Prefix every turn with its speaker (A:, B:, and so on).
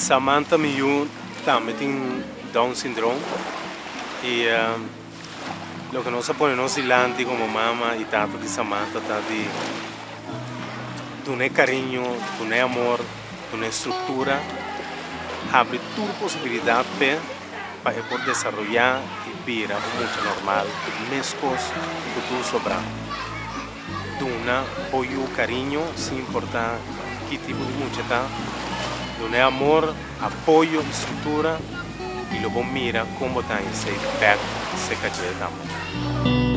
A: Samantha, mi yu, tambe tin Down syndrome i loke nos a pone nos dilanti komo mama i tata di Samantha ta di dun'é kariño, dun'é amor, dun'é struktura, habri tur posibilidat p'e pa e por desaroyá i bira un mucha normal meskos ku tur sobrá. Duna bo yu kariño sin importá ki tipo di mucha ta. Dun'é amor, apoyo i struktura i lo bo mira kon bo ta haña esei bèk serka dje tambe.